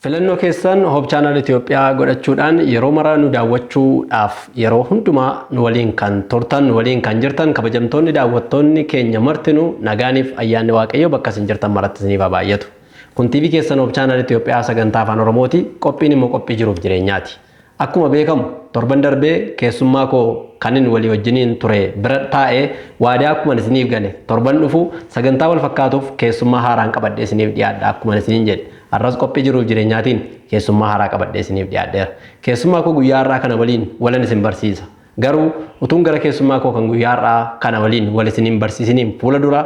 Filannoo keessan Hope Channel Itoophiyaa godhachuudhaan yeroo maraa nu daawwachuudhaaf yeroo hundumaa nu waliin kan turtan, nu waliin kan jirtan, kabajamtoonni daawwattoonni keenya martinuu nagaaniif ayyaanni Waaqayyoo bakka isin jirtan maratti isiniif haa baay'atu. Kun TV keessan Hope Channel Itoophiyaa sagantaa Afaan Oromooti. Qophiin immoo qophii jiruuf jireenyaati. Akkuma beekamu torban darbee keessummaa koo kanin walii wajjiniin ture bira taa'ee waadaa akkuman isiniif gale, torban dhufu sagantaa wal fakkaatuuf keessummaa haaraan qabadhee isiniif dhiyaadha akkuman isiniin jedhe, har'as qophii jiruuf jireenyaatiin keessummaa haaraa qabadhee isiniif dhiyaadheera. Keessummaa koo guyyaa har'aa kana waliin walan isin barsiisa. Garuu utuun gara keessummaa koo kan guyyaa har'aa kana waliin wal isin hin barsiisiniin fuula dura,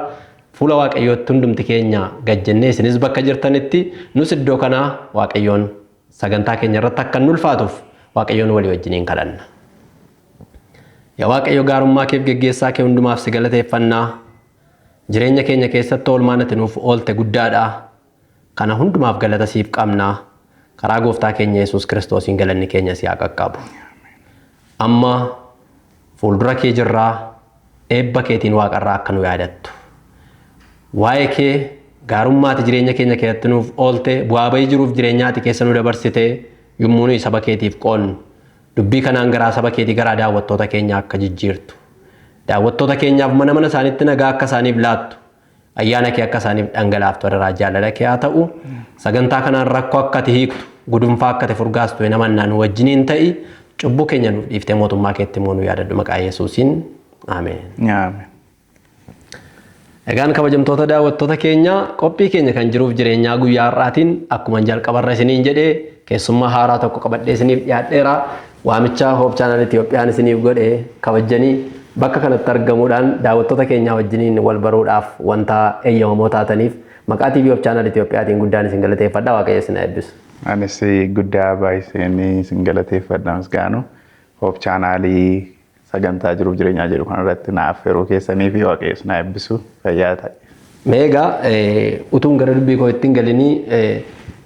fuula Waaqayyootti hundumti keenya gad jennee, isinis bakka jirtanitti, nus iddoo kanaa, Waaqayyoon sagantaa keenya irratti akka inni ulfaatuuf Waaqayyoon walii wajjiniin kadhanna. Yaa Waaqayyo, gaarummaa keef geggeessaa kee hundumaaf si galateeffannaa. Jireenya keenya keessatti oolmaan ati nuuf oolte guddaadha. Kana hundumaaf galata siif qabna. Karaa gooftaa keenya Yesuus Kiristoosiin galanni keenya si haa qaqqabu. Amma fuuldura kee jirraa, eebba keetiin waaqarraa akka nu yaadattu. Waa'ee kee, gaarummaa ati jireenya keenya keessatti nuuf oolte, bu'aa bayii jiruuf jireenyaa ati keessa nu dabarsite yummuu nuyi saba keetiif qoonnu, dubbii kanaan garaa saba keetii, garaa daawwattoota keenyaa akka jijjiirtu. Daawwattoota keenyaaf mana mana isaaniitti nagaa akka isaaniif laattu, ayyaana kee akka isaaniif dhangalaaftu adaraa jaalala kee haa ta'u. Sagantaa kanaan rakkoo akka ati hiiktu, gudunfaa akka ati furgaastu hin amannaa, nu wajjiniin ta'i. Cubbuu keenya nuuf dhiiftee mootummaa keetti immoo nu yaadadhu, maqaa Yesuusiin. Ameen. Ameen. Egaan kabajamtoota daawwattoota keenya, qophii keenya kan jiruuf jireenyaa guyyaa har'aatiin akkuma jalqabarra isiniin jedhee keessummaa haaraa tokko qabadhee isiniif dhiyaadheera. Waamicha Hope Channel Itoophiyaan isiniif godhe kabajanii bakka kanatti argamuudhaan daawwattoota keenyaa wajjiniin wal baruudhaaf wanta eeyyamamoo taataniif maqaa TV Hope Channel Itoophiyaatiin guddaan isin galateeffadha. Waaqayyo isin haa eebbisu. Anis guddaa baay'iseen isin galateeffadha, Misgaanu. Hope Channelii sagantaa jiruuf jireenyaa jedhu kanarratti na affeeruu keessanii fi Waaqayyo isin haa eebbisu, fayyaa ta'e. Mee egaa utuun gara dubbii koo ittiin galinii,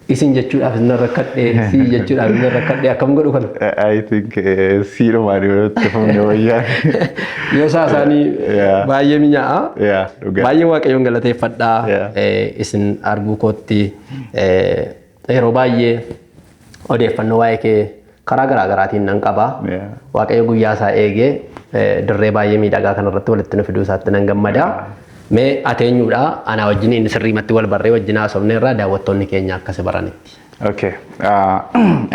isin jechuudhaaf isin rakkadhee, si jechuudhaaf isin rakkadhee, akkam godhu kana? I think siidhumaan yoo itti fufne wayyaa. Yoo isaa isaanii baay'ee minyaa'a. Yeah, dhugaa. Baay'ee Waaqayyoon galateeffadhaa. Isin arguu kootti yeroo baay'ee odeeffannoo waa'ee kee karaa garaa garaatiin nan qaba. Waaqayyo guyyaa isaa eegee dirree baay'ee miidhagaa kanarratti walitti nu fiduu isaatti nan gammada. Mee ati eenyudha? Anaa wajjin inni sirriimatti wal barree wajjin haasofne irraa daawwattoonni keenya akka si baranitti. Okay.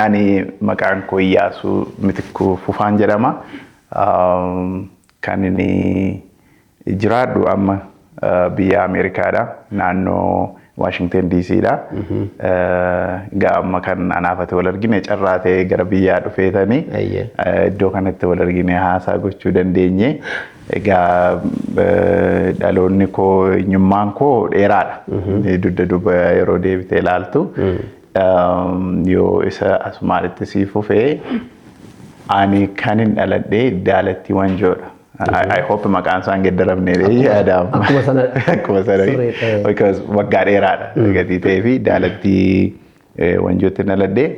Ani maqaan koo Iyyaasuu Mitikkuu Fufaan jedhama. Kan inni jiraadhu amma biyya Ameerikaadha. Naannoo Washington DC dha. Egaa amma kan anaafate wal argine carraa ta'ee gara biyyaa dhufeetanii iddoo kanatti wal argine haasaa gochuu dandeenye. Egaa dhaloonni koo, eenyummaan koo dheeraadha. Dugda duuba yeroo deebitee ilaaltu. Yoo isa asumaanitti sii fufee, ani kanin dhaladhee Daalattii Wanjoodha. I hope maqaan isaan geeddaramne yaadamu. Akkuma sana. Akkuma sana. Sirriidha. Because waggaa dheeraadha. Gatii ta'ee fi Daalattii Wanjootti dhaladhee.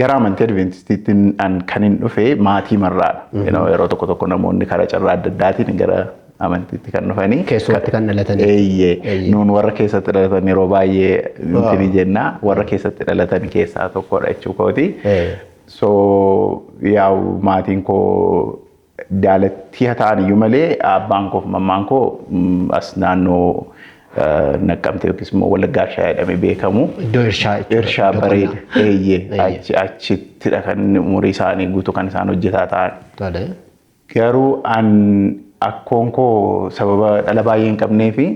Gara amantii Adventistiitti an kan hin dhufe maatii marraadha. Yeroo tokko tokko namoonni karaa carraa adda addaatiin gara amantiitti kan dhufanii. Keessumatti kan dhalatanii. Eeyyee. Eeyyee. Nuun warra keessatti dhalatan yeroo baay'ee nuti jenna, warra keessatti dhalatan keessaa tokkodha jechuu kooti. So yaa'u maatiin koo Daalattii haa ta'an iyyuu malee, abbaan koo fi mammaan koo as naannoo Naqqamtee yookiis immoo Wallaggaa Irshaa jedhamee beekamu. Iddoo irshaa jechuudha. Irshaa Iddoo bareeda. qonnaa. Eeyyee. Eeyyee. Achittidha kan inni umurii isaanii guutuu kan isaan hojjetaa ta'an. Tole. Garuu an akkoon koo sababa dhala baay'ee hin qabnee fi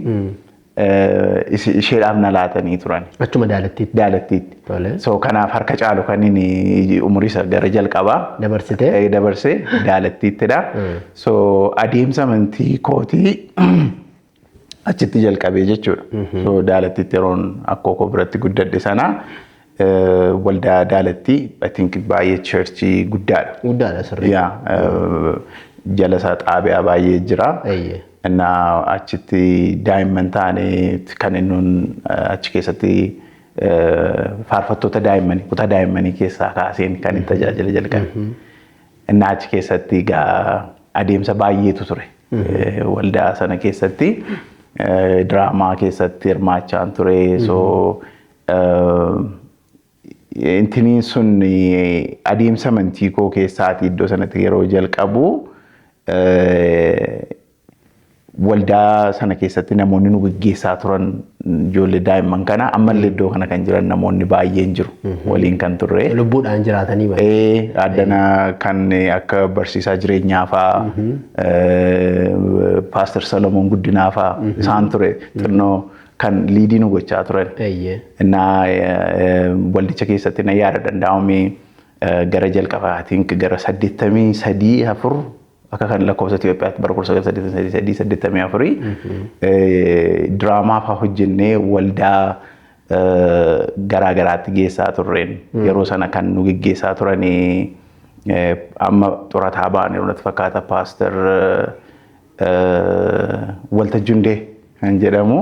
isheedhaaf na laatanii turan. Achuma Daalattiitti. Daalattiitti. Tole. So kanaaf harka caalu kan inni umurii isa gara jalqabaa Dabarsitee. Dabarsee Daalattiittidha. So adeemsa amantii kootii achitti jalqabee jechuudha. So Daalattiitti yeroon akkoo koo biratti guddadhe sana, waldaa Daalattii, I think, baay'ee churchii guddaadha. Guddaadha, sirrii. Yeah, jala isaa xaabiyaa baay'ee jira. Innaa achitti daa'imman taanee kan inni achi keessatti faarfattoota daa'immanii, kutaa daa'immanii keessaa kaaseen kan inni tajaajila jalqabe. Innaa achi keessatti egaa adeemsa baay'eetu ture. Waldaa sana keessatti Diraamaa keessatti hirmaachaa ture. So intiniin sun adeemsa amantii koo keessaati iddoo sanatti yeroo jalqabu waldaa sana keessatti namoonni nu gaggeessaa turan, ijoollee daa'imman kana, ammallee iddoo kana kan jiran namoonni baay'een jiru waliin kan turre. Lubbuudhaan jiraatanii baay'ee. Addana kan akka barsiisaa jireenyaa fa'aa, Pastor Solomoon Guddinaa fa'aa isaan ture xinnoo kan lead nu gochaa turan. Innaa waldicha keessatti na yaada danda'amee gara jalqabaatiin gara 83 4 akka kan lakkoofsa Itoophiyaatti bara 1983 84 diraamaa fa'aa hojjennee waldaa garaa garaatti geessaa turreen. Yeroo sana kan nu geggeessaa turanii amma xurataa ba'an yeroo natti fakkaata, Pastor Waltajjundee kan jedhamu.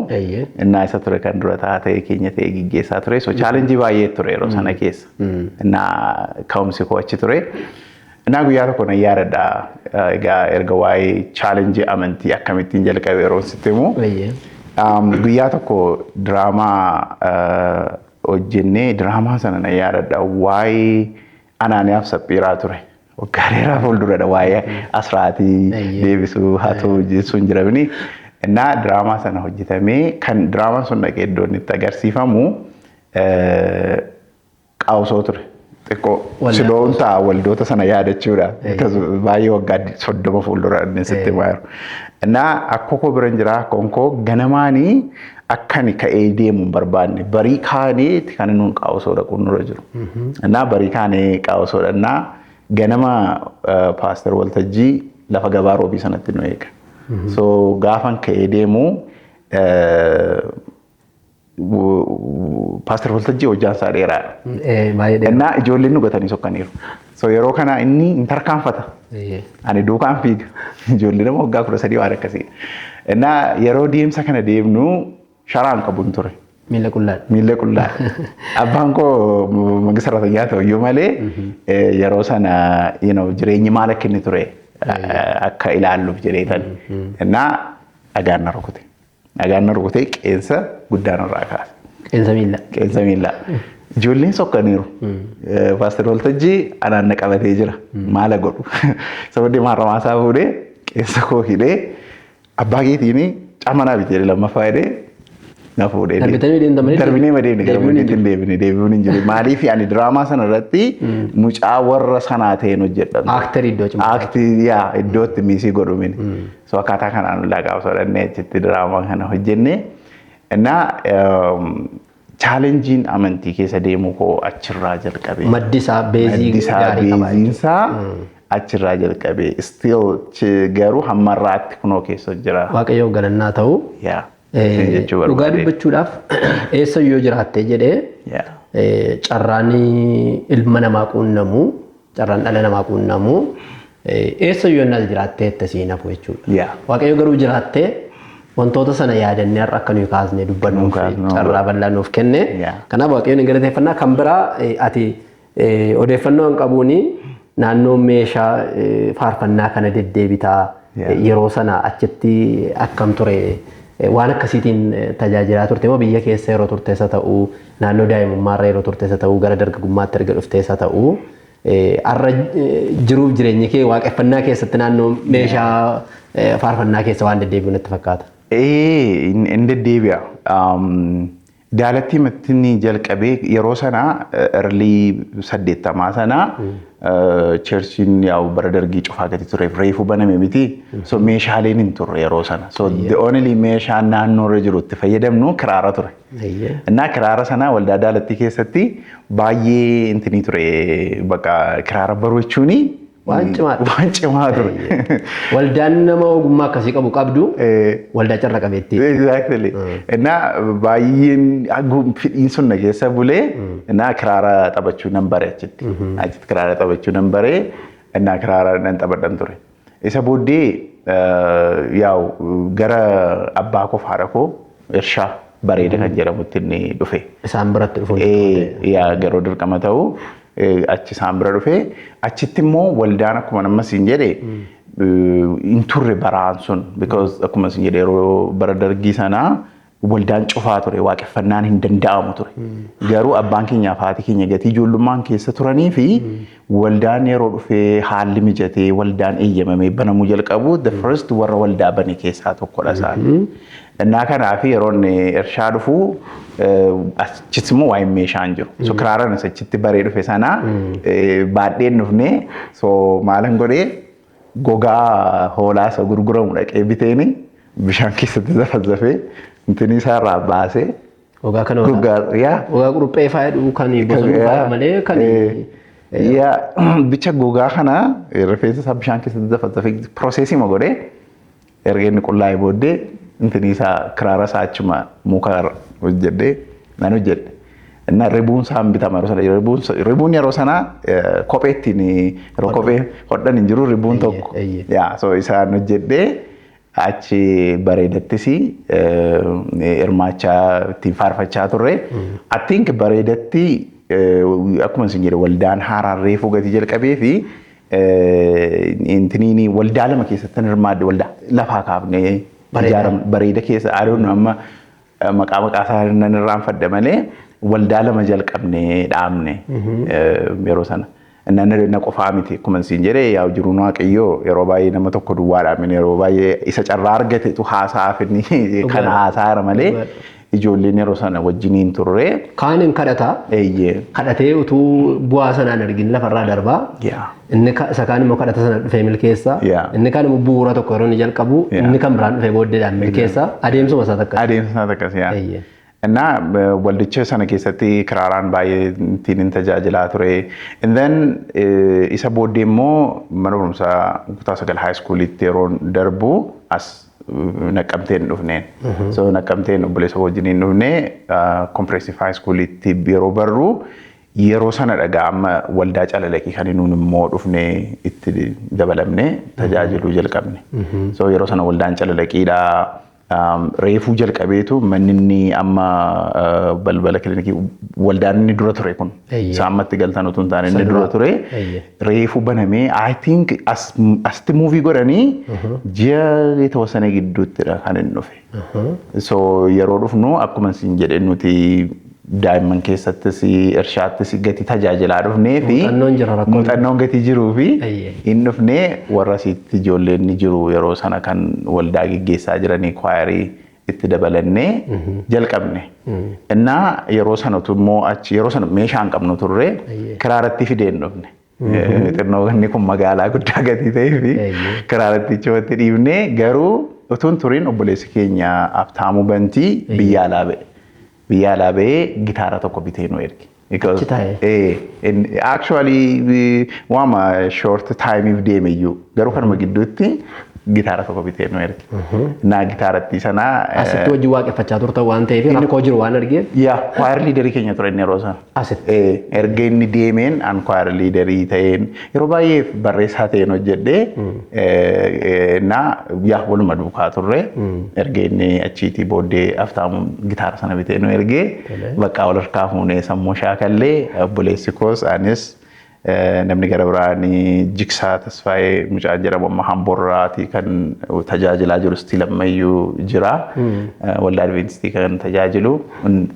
Innaa isa ture kan dura ta'ee keenya ta'ee geggeessaa ture. So challenge baay'ee ture yeroo sana keessa. Innaa ka'umsi koo achi ture. Innaa guyyaa tokko nan yaadadha. Egaa erga waa'ee challenge amantii akkamittiin jalqabe yeroo sitti himu. Guyyaa tokko diraamaa hojjennee, diraamaa sana nan yaadadha. Waa'ee Anaaniyaaf Saphiiraa ture. Waggaa dheeraa fuulduradha, waa'ee asraatii deebisuu haa jechuun jiramni. Innaa diraamaa sana hojjetamee kan diraamaan sun dhaqee iddoo inni itti agarsiifamu qaawusoo ture. Xiqqoo siloon ta'a waldoota sana yaadachuudha. Baay'ee waggaa 30 fuuldura inni sitti himaa jiru. Innaa akkoo koo bira jira, akkoon koo ganamaanii akkani ka'ee deemu hin barbaanne, barii kaanee kan nuun qaawusoo dhaquun nurra jiru. Innaa barii kaanee qaawusoo dhannaa, ganama Pastor Waltajjii lafa gabaa roobii sanatti nu eega. So gaafan ka'ee deemu Pastor Waltajjii hojjaan isaa dheeraadha. Baay'ee dheeraa. Innaa ijoolleen nu gatanii sokkaniiru. So yeroo kana inni hin tarkaanfata. Ani duukaan fiiga. Ijoolleen nama waggaa 13 waan akkasii. Innaa yeroo deemsa kana deemnu sharaan qabuun ture. Miila qullaadha. Miila qullaadha. Abbaan koo mangista sararatanyaa ta'uyyuu malee yeroo sana jireenyi maal akka inni ture akka ilaalluuf jedheetan. Innaa dhagaan na rukute. Dhagaan na rukutee qeensa guddaa narraa kaase. Qeensa miila. Qeensa miillaa. Ijoolleen sokkaniiru. Pastor Waltajjii anaan na qabatee jira. Maala godhu? Sababni maarramaa isaa fuudhee qeensa koo hidhee, abbaa keetiin camanaa bitee lammaffaa hidhee na fuudhee. Darbitanii deemtan malee Darbinee madeemne gara deebi'uun hin manatti hin deebine, deebi'uun hin jiru. Maaliif ani diraamaa sana irratti mucaa warra sanaa ta'een hojjedhan. Actor iddoo cimaa. Act yaa iddootti miss godhumini. So akkaataa kanaan ollaa qaabsoodhannee achitti diraamaa kana hojjenne. Innaa challengeiin amantii keessa deemuu koo achirraa jalqabe. Maddi isaa base Maddi isaa gaarii qaba. Baseiin isaa achirraa jalqabe. Still garuu hammarraatti kunoo keessa jira. Waaqayyoof galannaa ta'u. Yaa. Isin jechuu Dhugaa barbaade. dubbachuudhaaf eessa yoo jiraatte jedhee carraan ilma namaa quunnamu, carraan dhala namaa quunnamu, eessa yoo inni as jiraattee itti siin hafu jechuudha. Waaqayyo garuu jiraattee wantoota sana yaadannee har'a akka nuyi kaasnee dubbannuuf kaasnu. Carraa bal'aa nuuf kenne. Kanaaf Waaqayyoon hin galateeffannaa. Kan biraa ati odeeffannoo hin qabuuni naannoo meeshaa faarfannaa kana deddeebitaa yeroo sana achitti akkam ture, waan akkasiitiin tajaajilaa turte moo biyya keessa yeroo turtes haa ta'uu, naannoo daa'imummaarra yeroo turtes haa ta'uu, gara dargaggummaatti erga dhuftees haa ta'uu, har'a jiruuf jireenyi kee waaqeffannaa keessatti naannoo meeshaa faarfannaa keessa waan deddeebi'u natti fakkaata. Hin deddeebi'a. Daalattii mattinni jalqabee yeroo sana early 80 sana churchiin yaa'u bara dargii cufaa gadi ture, reefu baname miti. So meeshaaleen hin turre yeroo sana. So the only meeshaan naannoo irra jiru itti fayyadamnu kiraara ture. Innaa kiraara sana waldaa daalattii keessatti baay'ee intinii ture, bakka kiraara baruu jechuuni Waan cimaadha. Waan cimaa ture. Waldaan nama ogummaa akkasii qabu qabdu waldaa carra qabeettii. Exactly. Innaa baay'een fedhiin sun na keessa bulee, innaa kiraara taphachuu nan bare achitti. Achitti kiraara taphachuu nan bare, innaa kiraara nan taphadhan ture. Isa booddee yaa'u gara abbaa koo fi haadha koo irshaa bareeda kan jedhamutti inni dhufe. Isaan biratti dhufuun. Yaa, garuu dirqama ta'u achi isaan bira dhufe, achitti immoo waldaan akkuma nama siin jedhe Hin turre baraan sun, because akkuma isin jedhe, yeroo bara Dargii sanaa waldaan cufaa ture, waaqeffannaan hin danda'amu ture. Garuu abbaan keenyaa fi haati keenya gatii ijoollummaan keessa turanii fi waldaan yeroo dhufee haalli mijatee waldaan eeyyamamee banamuu jalqabu, the first warra waldaa bane keessaa tokkodha isaan. Innaa kanaaf yeroo inni irshaa dhufu, achis immoo waa'een meeshaa hin jiru. So kiraaran achitti baree dhufe sana baadheen dhufnee, so maalan godhee, gogaa hoolaa isa gurguramu dhaqee biteeni bishaan keessatti zafazafee intini isaarraa baasee. Gogaa kana gogaa, yaa. Gogaa quruphee faayidhu kan bosonuu faaya malee kan Yaa, bicha gogaa kana rifeensa isaa bishaan keessatti zafazafee process ma godhee, erga inni qullaa'ee booddee intini isaa, kiraara isaa achuma muka hojjedhee nan hojjedhe. Inna ribuun isaa hin bitama yeroo sana, ribuun yeroo sana kophee ittiin yeroo kophee hodhan hin jiru ribuun tokko. Yaa, so isaan hojjedhee achi bareedattis hirmaachaa ittiin faarfachaa turre. I think bareedatti akkuma isin jedhe, waldaan haaraan reefuu gatii jalqabee fi intiniin waldaa lama keessatti hirmaadde, waldaa lafaa kaafnee bareeda keessa, I don't know, amma maqaa isaa nan irraanfadhe malee, waldaa lama jalqabnee dhaabne yeroo sana. Na qofaa miti, akkuma isin jedhe, yaa jiruun Waaqayyoo yeroo baay'ee nama tokko duwwaa dhaabne, yeroo baay'ee isa carraa argatetu haasaaf inni kana haasaara malee ijoolleen yeroo sana wajjiniin turre. Kaan hin kadhataa. Kadhatee utuu bu'aa sanaan argin lafarraa darbaa. Inni isa kaan immoo kadhata sana dhufee milkeessa. Inni kaan immoo bu'uura tokko yeroo inni jalqabu, inni kan biraan dhufee booddeedhaan milkeessa. Adeemsuma isaa takka. Adeemsa isaa takkas, yaa. Innaa waldicha sana keessatti kiraaraan baay'ee ittiin hin tajaajilaa ture. And then isa booddee immoo mana barumsaa kutaa 9 high schoolitti yeroo darbu as Naqqamteen dhufneen. So Naqqamteen obboleessa wajjiniin dhufnee comprehensive high schoolitti yeroo barru, yeroo sana dhagaa amma waldaa Calalaqii kan nuun immoo dhufnee itti dabalamnee tajaajiluu jalqabne. So yeroo sana waldaan Calalaqiidhaa reefuu jalqabeetu manni inni amma balbala kilinikii, waldaan inni dura ture kun, isa ammatti galtan utuu hin taane inni dura ture, reefuu banamee, I think asitti move godhanii ji'a የተወሰነ gidduuttidha kan inni dhufe. So yeroo dhufnu, akkuma isin jedhe, nuti daa'imman keessattis irshaattis gati tajaajilaa dhufnee fi Muuxannoon jira rakkoon. Muuxannoon gatii jiruu fi hin dhufnee warra asitti ijoolleen ni jiru yeroo sana kan waldaa geggeessaa jiranii, choir itti dabalannee jalqabne. Innaa yeroo sanatu immoo achi yeroo sana meeshaa hin qabnu turre, kiraaratti fidee hin dhufne. Xinnoo inni kun magaalaa guddaa gatii ta'ee fi kiraaratti achumatti dhiibnee, garuu utuun turiin obboleessi keenya Abtaamuu Bantii biyya alaa ba'e. Biyya alaa ba'ee gitaara tokko bitee nu erge. Achi taa'ee? Actually waama short timeif deeme iyyuu, garuu kanuma gidduutti gitaara tokko bitee nu erge. Naa gitaaratti sana Asitti wajjin waaqeffachaa turtan waan ta'eef, rakkoo jiru waan argeef. Yaa, choir leader keenya ture inni yeroo sana. Asitti. Erga inni deemeen an choir leader ta'een yeroo baay'ee barreessaa ta'een hojjedhee, na yaa waluma duukaa turre. Erga inni achiitii booddee Aftaamuun gitaara sana bitee nu ergee, bakka wal harkaa fuunee sammuu shaakallee, obboleessi koos, anis, namni gara biraan Jigsaa Tasfaayee mucaan jedhamu amma Hamboorraatii kan tajaajilaa jiru still ammayyuu jira. Waldaa Adventistii kan tajaajilu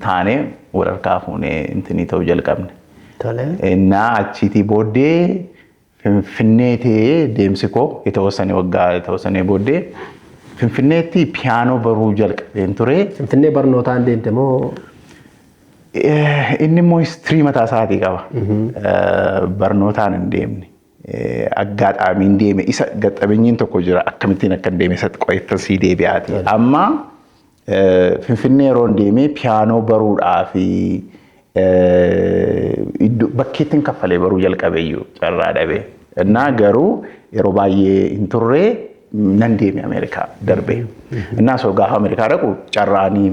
taanee wal harkaa fuunee intinii ta'uu jalqabne. Innaa achiitii booddee Finfinnee ta'ee deemsi koo የተወሰነ waggaa የተወሰነ booddee Finfinneetti piyaanoo baruu jalqabeen ture. Finfinnee barnootaan deemte moo? Inni immoo history mataa isaatii qaba. Barnootaan hin deemne. Aggaadhaamiin deeme, isa gaxxabeenyiin tokko jira, akkamittiin akka hin deeme isatti qo'attasii deebi'aati. Amma Finfinnee yeroo deemee piyaanoo baruudhaa fi bakkeettiin kaffalee baruu jalqabeeyyuu carraa dhabee. Innaa garuu yeroo baay'ee hin turre, nan deeme Ameerikaa darbee. Innaa so gaafa Ameerikaa dhaqu carraanii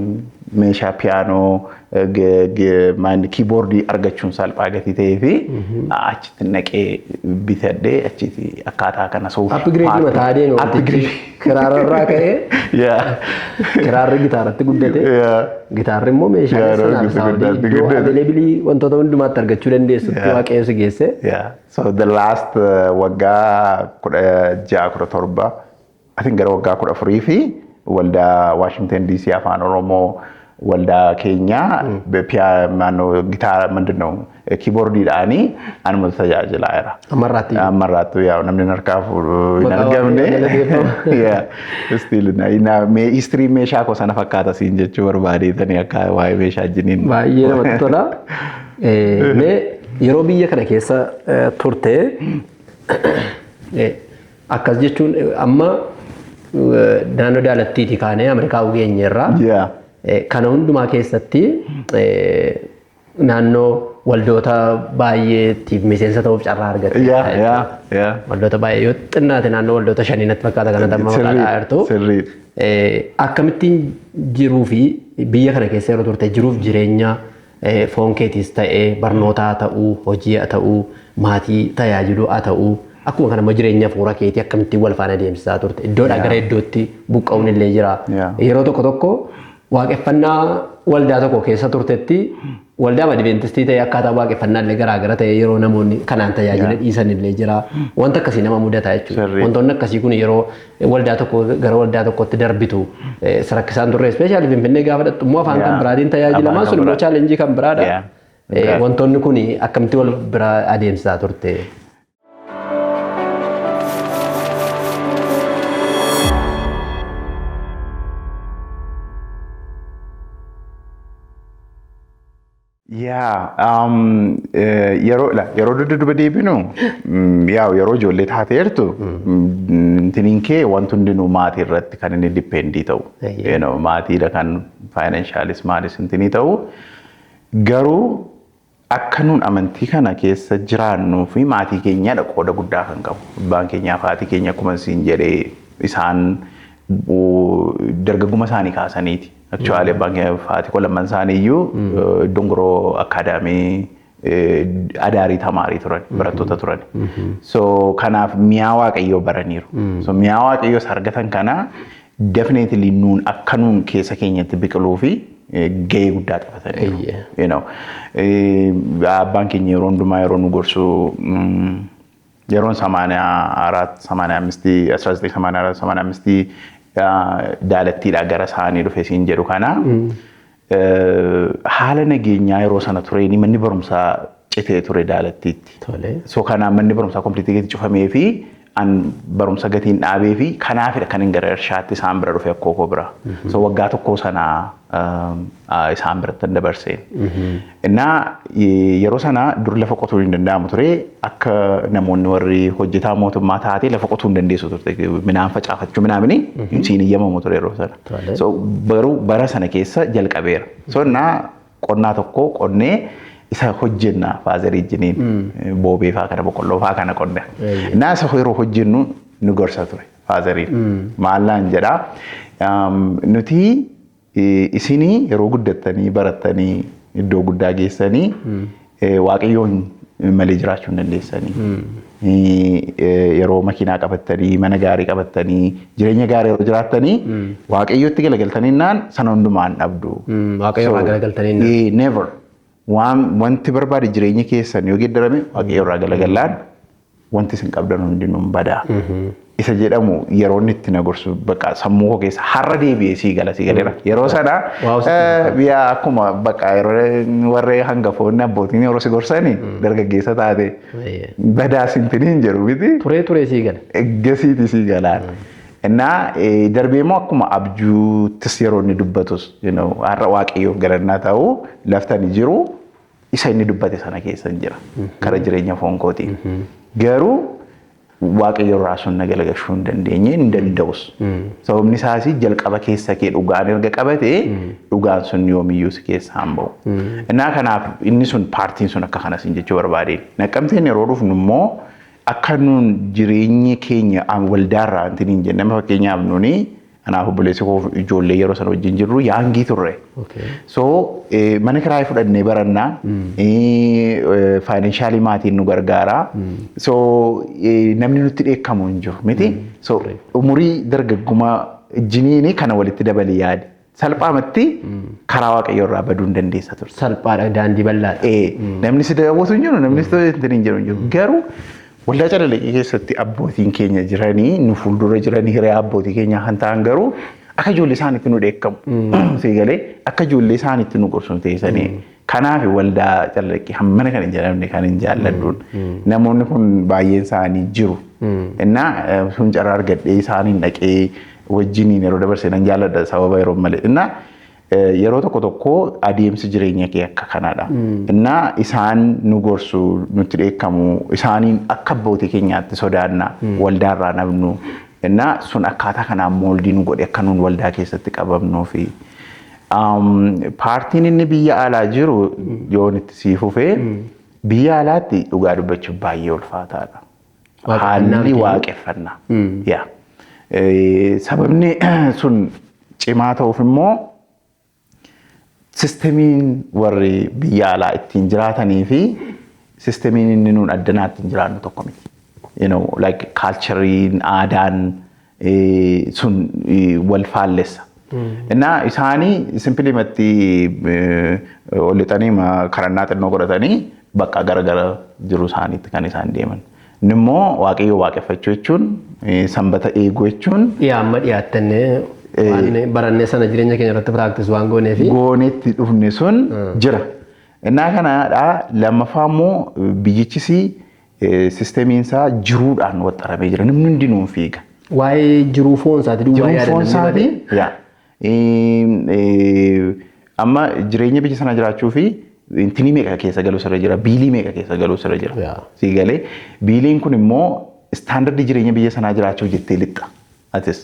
Meeshaa piyaanoo, keyboardii argachuun salphaa gatii ta'ee fi achitti naqee bitadhee achitti akkaataa kana so Upgrade mataa adeemu Upgrade. Kiraararraa ka'ee kiraarri gitaaratti guddate. Gitaarri immoo meeshaalee Piyaanoo sanaaf soundii guddaatti iddoo guddate. available wantoota hundumaatti argachuu dandeessutti Waaqayyo si geesse. Yeah. So the last waggaa 16, 17, I think gara waggaa 14 fi waldaa Washington DC Afaan Oromoo waldaa keenyaa piyaanoo gitaara ምንድን ነው keyboardiidhaanii anuma tajaajilaa jira. Ammarraatti. Ammarraattu yaa namni harkaa fuudhu hin Maqaa argamne. Waaqayyoo galateeffama. Yeah. Still na mee history meeshaa koo sana fakkaata siin jechuu barbaadeetanii akka waa'ee meeshaa jiniin. Baay'ee namatti tola. Mee yeroo biyya kana keessa turte akkas jechuun amma naannoo Daalattiitii kaanee Ameerikaa geenyeerra. Kana hundumaa keessatti naannoo waldoota baay'eetiif miseensa ta'uuf carraa argatte. Yeah, yeah, yeah. Waldoota baay'ee yoo xinnaate naannoo waldoota shanii natti fakkaata kanatti amma maqaa dha'aa jirtu. Sirrii. Akkamittiin jiruu fi biyya kana keessa yeroo turte jiruuf jireenya foon keetiis ta'ee barnootaa haa ta'uu, hojii haa ta'uu, maatii tajaajiluu haa ta'uu, akkuma kana immoo jireenya fuula keetii akkamittiin wal faana deemsisaa turte? Iddoodhaa gara iddootti buqqa'uun illee jira. Yeroo tokko tokko waaqeffannaa waldaa tokko keessa turtetti waldaa Adventistii ta'e akkaataa waaqeffannaa illee garaagara ta'e yeroo namoonni kanaan tajaajila dhiisan illee jira. Wanta akkasii nama mudata jechuudha. Wantoonni akkasii kun yeroo waldaa tokko gara waldaa tokkotti darbitu sarakkisaan turre, especially Finfinnee gaafa dhattu immoo afaan kan biraatiin tajaajilamaa, sun immoo challenge kan biraadha. Wantoonni kun akkamitti wal bira adeemsisaa turte? Yaa, yeroo yeroo dugda duba deebinu, yaa yeroo ijoollee taateertu intiniin kee wanti hundinuu maatii irratti kan inni depend ta'u. Maatiidha kan financialis maalis intinii ta'u. Garuu akka nuun amantii kana keessa jiraannuu fi maatii keenyadha qooda guddaa kan qabu. Abbaan keenyaa fi haati keenya akkuma siin jedhee isaan dargaggummaa isaanii kaasaniiti. Actually abbaan keenya fi haati koo lamman isaanii iyyuu Dongoroo Academy adaarii tamaarii turan, barattoota turan. So kanaaf mi'aa Waaqayyoo baraniiru. So mi'aa Waaqayyoo isa argatan kana definitely nuun akka nuun keessa keenyatti biqiluu fi gahee guddaa taphataniiru. Abbaan keenya yeroo hundumaa yeroo nu gorsu yeroon 84, 85, 1984, 85 Daalattiidhaa gara isaanii dhufe siin jedhu kana haala nageenyaa yeroo sana tureen manni barumsaa citee ture Daalattiitti. So kanaaf manni barumsaa complete gatii cufamee fi an barumsa gatiin dhaabee fi kanaafidha kan hin gara irshaatti isaan bira dhufe akkoo koo bira. So waggaa tokko sana isaan biratti dabarseen. Innaa yeroo sana dur lafa qotuun hin danda'amu ture, akka namoonni warri hojjetaa mootummaa taate lafa qotuu hin dandeessu turte, midhaan facaafachuu midhaamini siin iyyamamu ture yeroo sana. So garuu bara sana keessa jalqabeera. So innaa qonnaa tokko qonnee isa hojjenna father wajjiniin boobee faa kana, boqqolloo faa kana qonna. Innaa isa yeroo hojjennu nu gorsa ture fatheriin. Maallaan jedhaa, nuti isinii yeroo guddattanii barattanii iddoo guddaa geessanii Waaqayyoon malee jiraachuu hin dandeessanii. Yeroo makiinaa qabattanii, mana gaarii qabattanii, jireenya gaarii yeroo jiraattanii Waaqayyootti galagaltanii naan sana hundumaan dhabdu. Waaqayyo irraa galagaltanii naan. Never. Waan wanti barbaade jireenya keessan yoo geeddarame Waaqayyo irraa galagallaan wanti isin qabdan hundinuu hin badaa. Isa jedhamu yeroo inni itti na gorsu bakka sammuu koo keessa har'a deebi'ee sii gala sii galeera. Yeroo sana Waaw, sitti biyya akkuma bakka yeroo warri hangafoonni abbootiin yeroo si gorsani dargaggeessa taate badaa sintiniin jedhu miti. Turee turee sii gala. Eggasiiti sii galaan. Innaa darbee immoo akkuma abjuuttis yeroo inni dubbatus har'a Waaqayyoof galannaa ta'u laftani jiru isa inni dubbate sana keessa hin jira. Kara jireenya foon kootiin. Garuu Waaqayyo irraa sun na galagalchuu hin dandeenye, hin danda'us. Sababni isaas jalqaba keessa kee dhugaan erga qabate dhugaan sun yoomiyyuu si keessaa hin ba'u. Innaa kanaaf inni sun partiin sun akka kanas hin jechuu barbaadeen. Naqqamteen yeroo dhufnu immoo akka nuun jireenya keenya waldaarraa wanti hin jenne, amma fakkeenyaaf nuni Anaaf obboleessi koo ijoollee yeroo sana wajjin jirru young turre. So mana kiraayii fudhannee barannaa, financially maatiin nu gargaara. So namni nutti dheekkamu hin jiru miti. So umurii dargaggummaa jiniini kana walitti dabalii yaade. Salphaamatti karaa Waaqayyoo irraa baduu hin dandeessa ture. Salphaadha, daandii bal'aadha. Namni si daawwatu hin jiru, namni si hin jiru hin jiru. Garuu waldaa Calalaqii keessatti abbootiin keenya jiranii, nu fuuldura jiranii, hiriyaa abbootii keenyaa kan ta'an garuu akka ijoollee isaaniitti nu dheekkamu. Si galee, akka ijoollee isaaniitti nu gorsu teessanii. Kanaaf waldaa Calalaqii hammana kan hin jedhamne kan hin jaalladhuun. Namoonni kun baay'een isaanii jiru. Innaa sun carraa argadhee isaaniin dhaqee wajjiniin yeroo dabarsee nan jaalladha sababa yeroo malee. Innaa yeroo tokko tokko adeemsi jireenya kee akka kanaadha. Innaa isaan nu gorsu, nutti dheekkamu, isaaniin akka abbootii keenyaatti sodaanna, waldaarraa nabnu. Innaa sun akkaataa kanaan mold nu godhe akka nuun waldaa keessatti qabamnuu fi paartiin inni biyya alaa jiru yoon itti sii fufee, biyya alaatti dhugaa dubbachuuf baay'ee ulfaataadha. Haalli waaqeffannaa. Yaa. Sababni sun cimaa ta'uuf immoo systemiin warri biyya alaa ittiin jiraatanii fi systemiin inni nuun addanaa ittiin jiraannu tokko miti. Like cultureiin, aadaan sun wal faallessa. Innaa isaanii simplymatti ol lixanii kadhannaa xinnoo godhatanii bakka gara gara jiru isaaniitti kan isaan deeman. Inni immoo Waaqayyo waaqeffachuu jechuun, sanbata eeguu jechuun Dhiyaa amma dhiyaattannee waan barannee sana jireenya keenya irratti practice waan goonee fi goonetti dhufne sun jira. Innaa kanaadha. Lammaffaa immoo biyyichis systemiin isaa jiruudhaan waxxaramee jira. Namni hundinuu fiiga. Waa'ee jiruu foon isaati duwwaa Jiruun foon yaadan. Isaatii yaa. Amma jireenya biyya sana jiraachuu fi intinii meeqa keessa galuu sirra jira, bill meeqa keessa galuu sirra jira. Sii galee, billiin kun immoo standard jireenya biyya sanaa jiraachuuf jettee lixxa. Atis.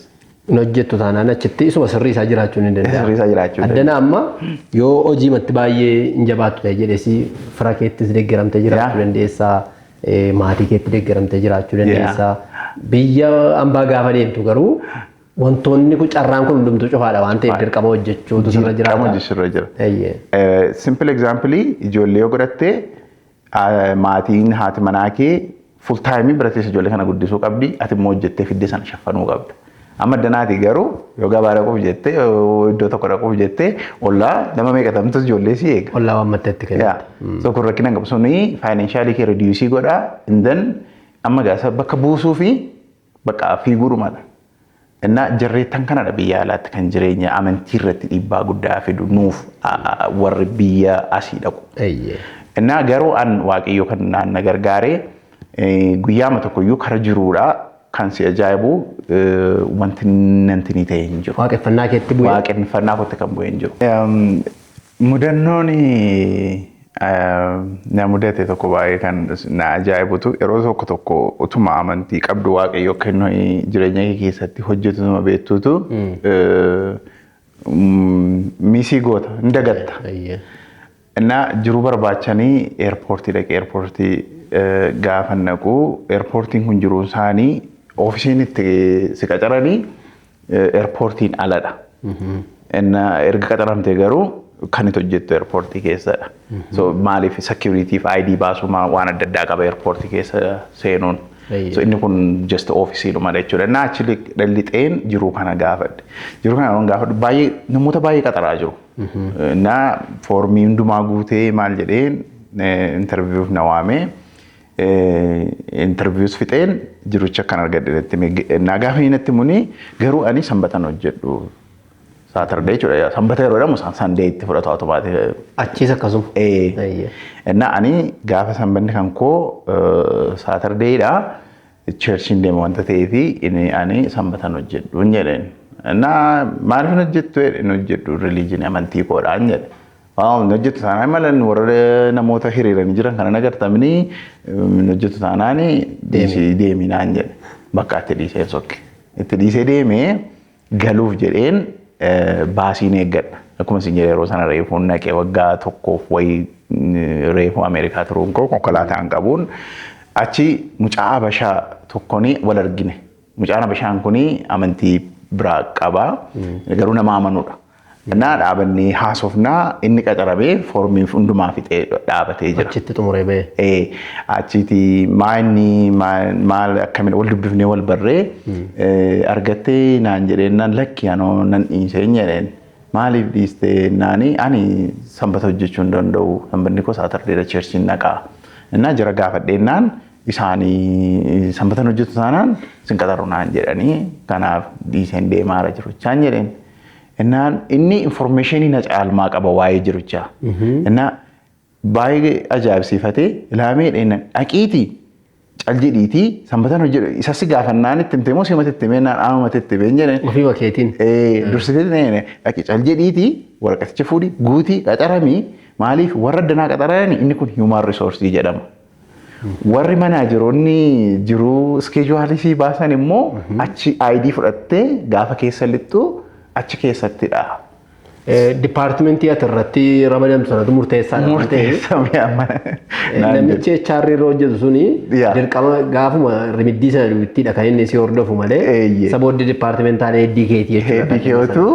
Hin hojjettu taanaan achitti isuma sirrii isaa jiraachuun hin danda'amu. Sirrii isaa jiraachuu Addana amma yoo hojii matti baay'ee hin jabaattu ta'e jedheesi fira keettis deeggaramtee jiraachuu dandeessaa. Maatii keetti deeggaramtee jiraachuu dandeessaa. Biyya ambaa gaafa deemtu garuu wantoonni kun, carraan kun hundumtuu cufaadha waan ta'eef dirqama hojjechuutu sirra Dirqama jiraata. hojjechuu irra jira. Eeyyee. Simple example, ijoollee yoo godhatte, maatiin haati manaa kee full time bira teessee ijoollee kana guddisuu qabdi, ati immoo hojjettee fiddee sana shaffanuu qabda. Amma addanaati garuu yoo gabaa dhaquuf jettee, yoo iddoo tokko dhaquuf jettee, ollaa nama meeqatamtus ijoollee si eega. Ollaa waan matteetti kenna. Yaa. So kun rakkina hin qabu. Suni financially kee reduce godha. And then amma gaasa bakka buusuu fi bakka fiiguudhumadha. Innaa jarreettan kanadha biyya alaatti kan jireenya amantii irratti dhiibbaa guddaa fidu nuuf warri biyya asii dhaqu. Innaa garuu an Waaqayyo kan naan na gargaaree guyyaama tokkoyyuu kara jiruudha kan si ajaa'ibu wanti nantinii ta'e hin jiru. Waaqeffannaa keetti bu'ee. Waaqeffannaa kootti kan bu'e hin jiru. Mudannoon na mudate tokko baay'ee kan na ajaa'ibutu, yeroo tokko tokko utuma amantii qabdu Waaqayyo akka inni jireenya kee keessatti hojjetu nama beektutu miss goota, hin dagatta. Innaa jiruu barbaachanii airport dhaqee, airport gaafa naqu, airportiin kun jiruun isaanii officeiin itti si qacaranii airportiin aladha. Innaa erga qacaramte garuu kan itti hojjettu airport keessadha. So maaliif security fi ID baasuu waan adda addaa qaba airport keessa seenuun. So inni kun just officeiidhuma jechuudha. Innaa achi lixeen jiruu kana gaafadhe. Jiruu kana yeroon gaafadhu baay'ee namoota baay'ee qaxaraa jiru. Innaa form hundumaa guutee maal jedheen interviewf na waamee, interviews fixeen jirucha akkan argadhe natti hime. Innaa gaafa inni natti muni garuu ani sanbatan hojjedhu. Saturday jechuudha. Sanbata yeroo jedhamu isaan Sunday itti fudhatu automatic. Achiis akkasuma. Innaa ani gaafa sanbanni kan koo Saturdaydha. Churchiin deema wanta ta'eefi inni ani sanbatan hojjedhu hin jedheen. Innaa maaliif hin hojjettu jedhe. Hin hojjedhu, religion amantii koodhaan jedhe. Waa hin hojjettu taanaan mala warra namoota hiriiranii jiran kana nagartamanii hin hojjettu taanaan deeminaan jedhe. Bakka itti dhiisee sokke. Itti dhiisee deemee galuuf jedheen busiin eeggadha. Akkuma isin jedhe yeroo sana reefuun naqee waggaa tokkoof wayii reefuu Ameerikaa turuun koo konkolaataan qabuun achi mucaa Habashaa tokkoon wal argine. Mucaan Habashaan kuni amantii biraa qaba. Garuu nama amanuudha. Innaa dhaabannee haasofnaa, inni qacaramee foormii hundumaa fixee dhaabatee jira. Achitti xumuree ba'e. Achiiti maa inni maal akkamiin wal dubbifnee wal barree argattee naan jedheen, naan lakki, anoo nan dhiiseen jedheen. Maaliif dhiistee naani, ani sanbata hojjechuu hin danda'u, sanbanni koo Saturdayidha, churchiin dhaqaa. Innaa jara gaafadheennaan isaanii sanbatan hojjetu taanaan sin qaxaru naan jedhanii, kanaaf dhiiseen deemaara jiruchaan jedheen. Innaan inni informationii na caalmaa qaba waa'ee jiruchaa. Innaa baay'ee ajaa'ibsiifatee ilaamee dheennan, dhaqiitii cal jedhiitii sanbatan hojjedhu, isa si gaafannaan itti himtee moo simatti itti himee naan amamatti itti himee jedheen. Ofii keetiin. Dursitee dhaqi cal jedhiitii waraqaticha fuudhi guutii qacaramii, maaliif warra addanaa qaxaranii inni kun human resource jedhama. Warri manageroonni jiruu schedule sii baasan immoo achi ID fudhattee gaafa keessa lixxu achi keessattidha. Departmentii ati irratti ramadamtu sanatu murteessaadha. Murteessa amma. Namichi HR irra hojjetu suni dirqama gaafuma rimiddii sana duwwittiidha kan inni si hordofu malee isa booddee departmental headii keetii jechuudha. Headii keetu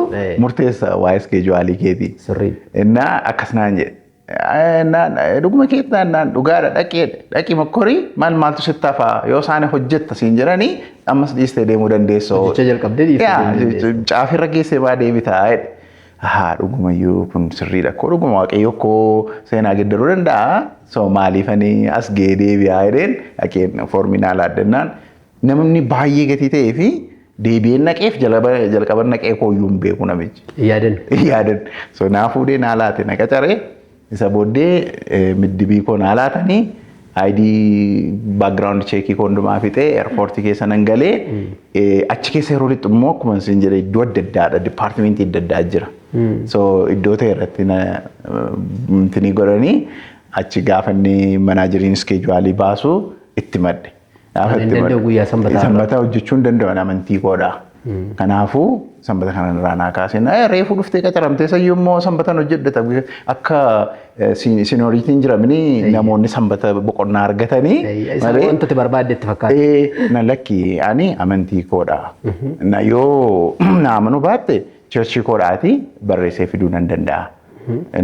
murteessa waa'ee schedule keetii. Sirrii. Innaa akkas naan jedhe. Naan dhuguma keetti naan dhugaadha, dhaqee dhaqi mokkorii, maal maaltu sitti hafaa, yoo isaan hojjetta siin jedhanii ammas dhiistee deemuu dandeessoo. Hojicha jalqabdee dhiistee deemuu dandeessa. Caafirra geessee maa deebitaa jedhe. Haa, dhugumayyuu kun sirriidha, koo dhuguma waaqayyo koo seenaa geeddaruu danda'a. So maaliifanii as ga'ee deebi'aa jedheen dhaqeen foormii naa laaddannaan namni baay'ee gatii ta'ee fi deebi'een naqeef jalqaba naqee kooyyuu hin beeku namichi. Yaadan. Yaadan. So naa fuudhee naa laate, na qacaree, isa booddee middibii koo naa laatanii, ID background checkii koo hundumaa fixee airportii keessa nan galee. Achi keessa yeroo lixu immoo akkuma isin jedhe iddoo adda addaadha, departmentii adda addaa jira. So iddoo ta'e irratti na intini godhanii achi gaafa inni manageriin schedule baasu itti madde. Gaafa Ani hin itti danda'u madde. Guyyaa sanbataa irra. Sanbata hojjechuu hin danda'an, amantii koodha. Kanaafuu sanbata kana irraa naa kaaseen, reefuu dhuftee qacaramtee sayyuu immoo sanbatan hojjedhata, akka seniorityiin jiramini namoonni sanbata boqonnaa argatanii Isaan wanta ati barbaadde itti fakkaata. Na lakki, ani amantii koodha. Na yoo na amanuu baatte churchii koodhaati barreessee fiduu nan danda'a.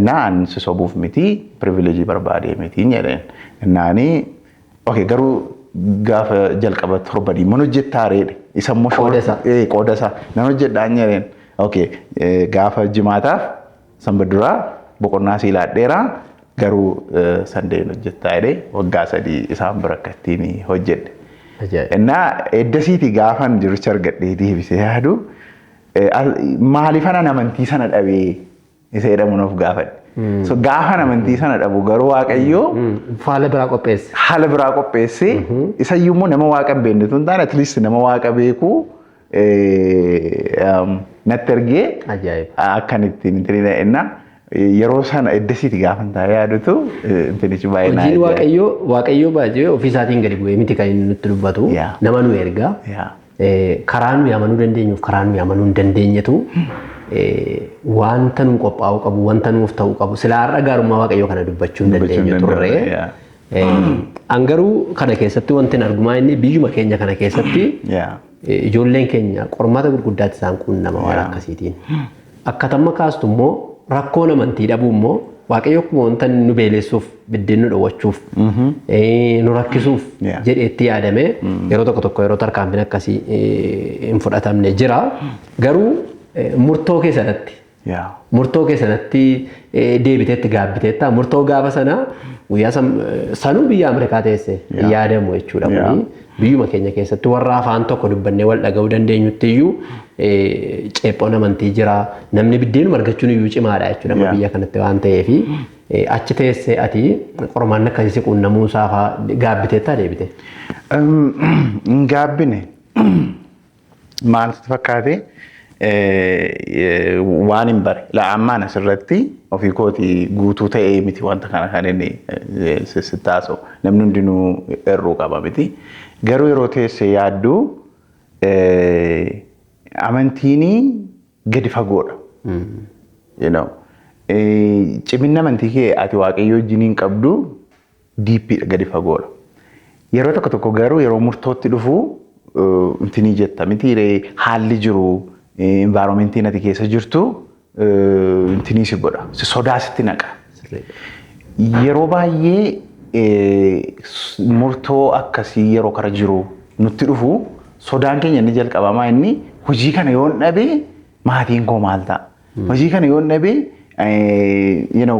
Na an si sobuuf miti, privilegeii barbaadee miti jedheen. Naani okay, garuu gaafa jalqaba torbanii mana hojjettaa reedhe. Isa immoo Qooda isaa. Qooda isaa nan hojjedhaan jedheen. Okay, gaafa jimaataaf sanba duraa boqonnaa sii laadheera, garuu Sundayn hojjettaa jedhee waggaa 3 isaan bira akka ittiin hojjedhe. Ajaa'iba. Innaa eddasiiti gaafan jirucha argadhee deebisee yaadu, maaliifan an amantii sana dhabee isa jedhamu nuuf gaafadhe. So gaafan amantii sana dhabu garuu Waaqayyoo Haala biraa qopheesse. Haala biraa qopheessee, isayyuu immoo nama waaqa hin beekne tun taane, at least nama waaqa beeku natti ergee Ajaa'iba. akkan ittiin intini innaa yeroo sana eddasiiti gaafan taa'ee yaadutu intinichi baay'ee na Hojiin ajaa'iba. Waaqayyoo baay'ee ofii isaatiin gadi bu'ee miti kan inni nutti dubbatu. Nama nu erga. Karaa nuyi amanuu dandeenyuuf karaa nuyi amanuu hin dandeenyetu wanta nu qophaa'uu qabu, wanta nuuf ta'uu qabu. Silaa har'a gaarummaa Waaqayyoo kana dubbachuu hin Dubbachuu hin dandeenyu turre. danda'u, yeah. An garuu kana keessatti wanti hin argumaa inni biyyuma keenya kana keessatti ijoolleen keenya qormaata gurguddaatti isaan quunnama waan akkasiitiin. Akkatamma kaastu immoo rakkoon amantii dhabuu immoo Waaqayyo akkuma wanta nu beelessuuf, biddeen nu dhowwachuuf, nu rakkisuuf jedheetti yaadame yeroo tokko tokko yeroo tarkaanfiin akkasii hin fudhatamne jira. Garuu murtoo keessatti murtoo keessatti deebiteetti gaabbiteetta, murtoo gaafa sana guyyaa sanuu biyya Ameerikaa teesse yaadamu jechuudha kuni biyyuma keenya keessatti warra afaan tokko dubbannee wal dhaga'uu dandeenyutti iyyuu ceephoon amantii jira, namni biddeenuma argachuun iyyuu cimaadha jechuudha amma biyya kanatti waan ta'eefi achi teessee ati qormaanni akkasii si quunnamuu isaa fa'aa gaabbiteettaa deebite. Hin gaabbine. Maal sitti fakkaate, waan hin bare. La ammaan asirratti ofii kooti guutuu ta'ee miti wanta kana kan inni sitti haasa'u. Namni hundinuu hir'uu qaba miti. Garuu yeroo teessee yaaddu amantiin gadi fagoodha. Ciminni amantii kee ati Waaqayyo wajjin hin qabdu deepiidha, gadi fagoodha. Yeroo tokko tokko garuu yeroo murtootti dhufu intinii jetta miti ree, haalli jiru Environmentiin ati keessa jirtu intinii si godha. Si sodaa sitti naqa. Yeroo baay'ee murtoo akkasii yeroo kara jiru nutti dhufu, sodaan keenya inni jalqabamaa inni hojii kana yoon dhabee maatiin koo maal ta'a? Hojii kana yoon dhabee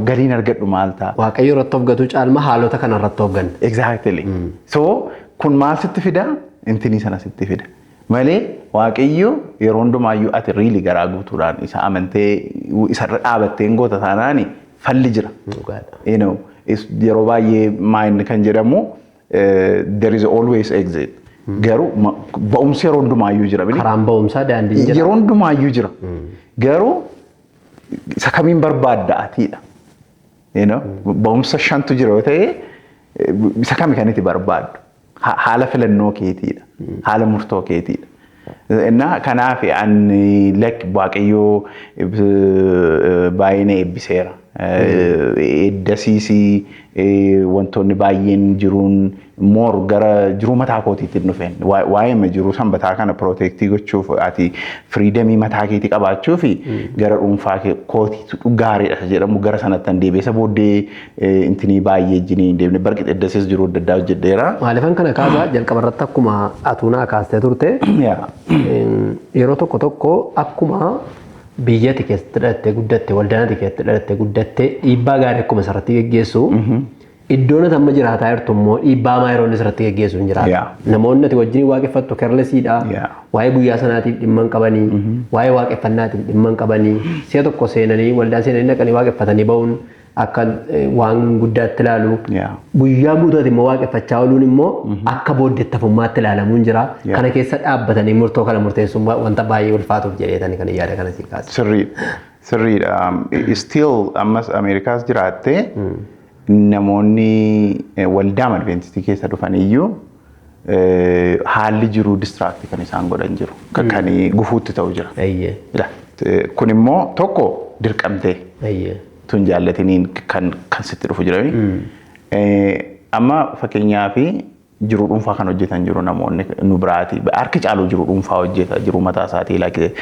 galiin argadhu maal ta'a? Waaqayyo irratti of gatuu caalma haalota kana irratti of ganna. Exactly. So kun maal sitti fida? Intinii sana sitti fida. Malee Waaqayyo yeroo hundumaayyuu ati really garaa guutuudhaan isa amantee isarra dhaabattee hin goota taanaani falli jira. Yeroo baay'ee mind kan jedhamu there is always exit. Garuu ba'umsi yeroo hundumaayyuu jira. Karaan ba'umsaa daandiin jira. Yeroo hundumaayyuu jira. Garuu isa kamiin barbaadda atiidha. Ba'umsa shantu jira yoo ta'e, isa kami kan itti barbaaddu? Haala filannoo keetiidha. Haala murtoo keetiidha. Innaa kanaaf ani like Waaqayyoo baay'ee na eebbiseera. Eddasiisii wantoonni baay'een jiruun more gara jiruu mataa kootiitti hin dhufeen. Waa'ee jiruu sanbataa kana protect gochuuf, ati freedomii mataa keetii qabaachuu fi gara dhuunfaa kootiitu gaariidha jedhamu gara sanatti an deebi'e. Isa booddee intinii baay'ee jinii hin deemne, barqi eddasiis jiruu adda addaa hojjedheera. Maaliifan kana kaasaa, jalqaba irratti akkuma atuunaa kaastee turte, yeroo tokko tokko akkuma biyyatti keessatti dhalattee guddatte, waldaan ati keessatti dhalattee guddatte dhiibbaa gaarii akkuma isarratti geggeessu, iddoon ati amma jiraataa jirtu immoo dhiibbaa hamaa yeroo inni isarratti geggeessu hin jiraata. Namoonni ati wajjin waaqeffattu carelessiidha. Waa'ee guyyaa sanaatiif dhimma hin qabanii, waa'ee waaqeffannaatiif dhimma hin qabanii, si'a tokko seenanii waldaa seenanii dhaqanii waaqeffatanii ba'uun akka waan guddaatti ilaalu. Guyyaa guutuutti immoo waaqeffachaa ooluun immoo akka booddeettafummaatti ilaalamuun jira. Kana keessa dhaabbatanii murtoo kana murteessuun wanta baay'ee ulfaatuuf jedheetani kan yaada kana sii kaase. Sirriidha. Sirriidha. Still ammas Ameerikaas jiraattee namoonni waldaa Adventistii keessa dhufan iyyuu haalli jiruu distract kan isaan godhan jiru. Kan gufuutti ta'u jira. Kun immoo tokko dirqamtee tun jaallatiniin kan sitti dhufu jira. Amma fakkeenyaaf jiruu dhuunfaa kan hojjetan jiru namoonni nu biraati. Harki caalu jiruu dhuunfaa hojjeta, jiruu mataa isaatii, like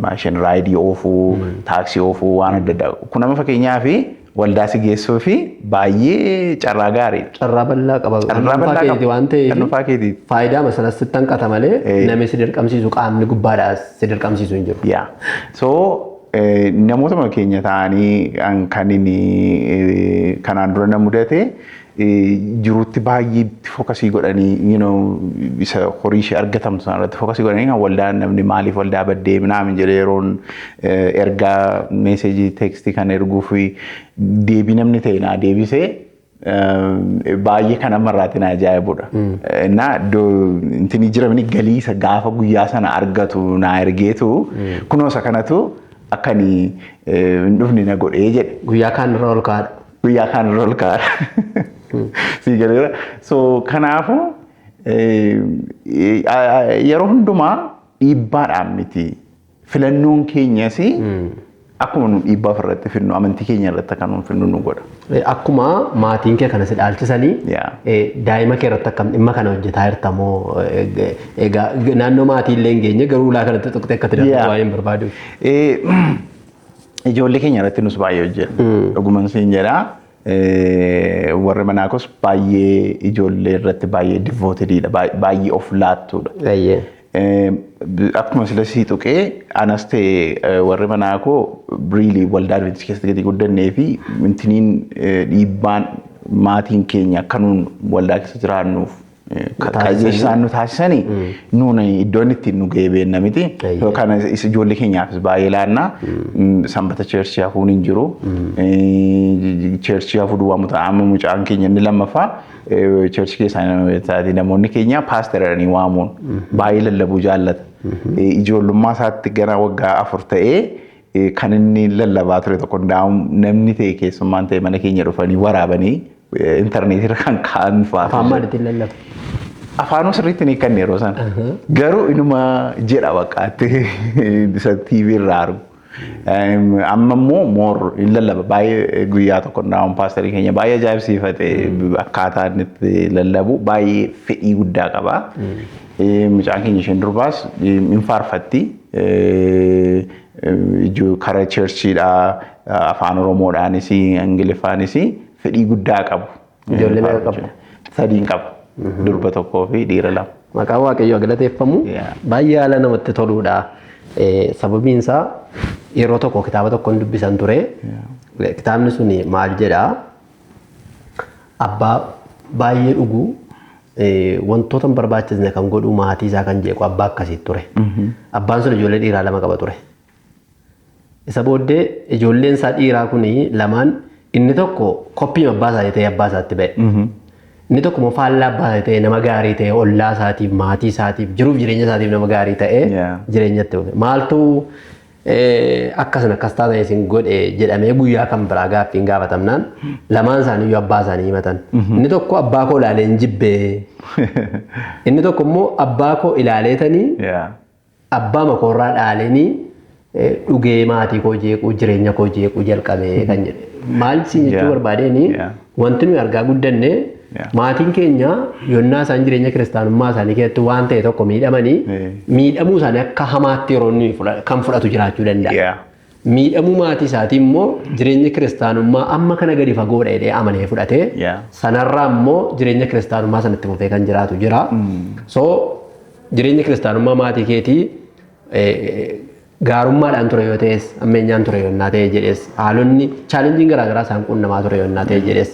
maashin rideii oofuu, taaksii oofuu, waan adda addaa. Kun amma fakkeenyaaf waldaa si geessuu fi baay'ee carraa gaariidha. Carraa bal'aa qaba. Carraa bal'aa qaba. Waan ta'eef Kan dhuunfaa keetiiti. faayidaa masalas sitti hanqata malee namni si dirqamsiisu, qaamni gubbaadhaa si dirqamsiisu hin jiru. Yaa. So namoota keenya ta'anii kan inni kanaan dura na mudate jiruutti baay'ee itti focus godhanii, isa horii ishee argatamtu sana irratti focus godhanii, kan waldaan namni maaliif waldaa baddee minaamin jedhee yeroon ergaa message text kan erguu fi deebii namni ta'e naa deebisee baay'ee kan ammarraatti na ajaa'ibudha. Na intini jiramni galii isa gaafa guyyaa sana argatu naa ergeetu, kunoo isa kanatu akka ani hin dhufne na godhee jedhe. Guyyaa kaan irra ol kaa'adha. Guyyaa kaan irra ol kaa'adha. Sii galeera. So kanaafuu yeroo hundumaa dhiibbaadhaan miti, filannoon keenyas akkuma nu dhiibbaa ofirratti finnu amantii keenya irratti akka nu finnu nu godha. Akkuma maatiin kee kana si dhaalchisanii daa'ima kee irratti akkam dhimma kana hojjetaa jirta moo, egaa naannoo maatii illee hin geenye garuu ulaa kanatti tuqxee akka itti darbitu waan hin barbaaduuf? Ijoollee keenya irratti nus baay'ee hojjenna. Dhuguman siin jedhaa. Warri manaa koos baay'ee ijoollee irratti baay'ee devotediidha. Baay'ee of laattuudha. Akkuma sila sii tuqee, anas ta'e warri manaa koo really waldaa Adventistii keessatti gadi guddannee fi intiniin dhiibbaan maatiin keenya akka nuun waldaa keessa jiraannuuf qajeelchisaan nu taasisanii nuun iddoon ittiin nu ga'ee beenna miti. Kana ijoollee keenyaafis baay'ee laannaa. Sanbata church hafuun hin jiru. Church hafuu duwwaa mutaa amma mucaan keenya inni lammaffaa church keessaa namoonni keenya paasteranii waamuun baay'ee lallabuu jaallata. Ijoollummaa isaatti gara waggaa 4 ta'ee kan inni lallabaa ture tokko namni ta'e keessummaan ta'e mana keenya dhufanii waraabanii intarneetii irra kan kaa'an fa'aa. Afaan maaliitiin lallaba? Afaanuu sirriitti ni hiikkanne yeroo sana. Garuu inuma jedha baqqaatti isa TV irraa argu. Amma immoo more hin lallaba baay'ee. Guyyaa tokko ndaa'uun paasterii keenya baay'ee ajaa'ibsiifate, akkaataa inni itti lallabu baay'ee fedhii guddaa qaba. Mucaan keenya isheen durbaas hin faarfatti. Karaa churchiidhaa, afaan Oromoodhaanis Ingiliffaanis fedhii guddaa qabu. Ijoollee meeqa qabda? Sadiin qaba. Durba tokkoo fi dhiira lama. Maqaan Waaqayyoo galateeffamu. Baay'ee haala namatti toluudha. Sababiin isaa yeroo tokko kitaaba tokkoon dubbisan ture. Kitaabni sun maal jedhaa? Abbaa baay'ee dhuguu, wantoota hin barbaachisne kan godhu, maatii isaa kan jeequ abbaa akkasii ture. Abbaan sun ijoollee dhiiraa lama qaba ture. Isa booddee ijoolleen isaa dhiiraa kun lamaan, inni tokko koppii abbaa isaa ta'ee abbaa isaatti ba'e. Inni tokko immoo faallaa abbaa isaa ta'ee, nama gaarii ta'e, ollaa isaatiif, maatii isaatiif, jiruuf jireenya isaatiif nama gaarii ta'e jireenyatti dhufe. Maaltu akkasin akkas taatan isin godhe jedhamee guyyaa kan biraa gaaffiin gaafatamnaan, lamaan isaanii iyyuu abbaa isaanii himatan. Inni tokko abbaa koo ilaalee hin jibbee. Inni tokko immoo abbaa koo ilaaleetanii abbaa makoorraa dhaaleenii dhugee maatii koo jeequu, jireenya koo jeequu jalqabee kan jedhe. Maal siin jechuu barbaadeenii, wanti nuyi argaa guddanne, maatiin keenya yonnaa isaan jireenya kiristaanummaa isaanii keessatti waan ta'e tokko miidhamanii, miidhamuu isaanii akka hamaatti yeroo inni kan fudhatu jiraachuu danda'a. Miidhamuu maatii isaatii immoo jireenya kiristaanummaa amma kana gadi fagoodha jedhee amanee fudhatee, sanarraa immoo jireenya kiristaanummaa sanatti fufee kan jiraatu jira. So jireenya kiristaanummaa maatii keetii gaarummaadhaan ture yoo ta'es, ammeenyaan ture yoo ta'e jedhes, haalonni challengeiin garaagaraa isaan qunnamaa ture yoo ta'e jedhes,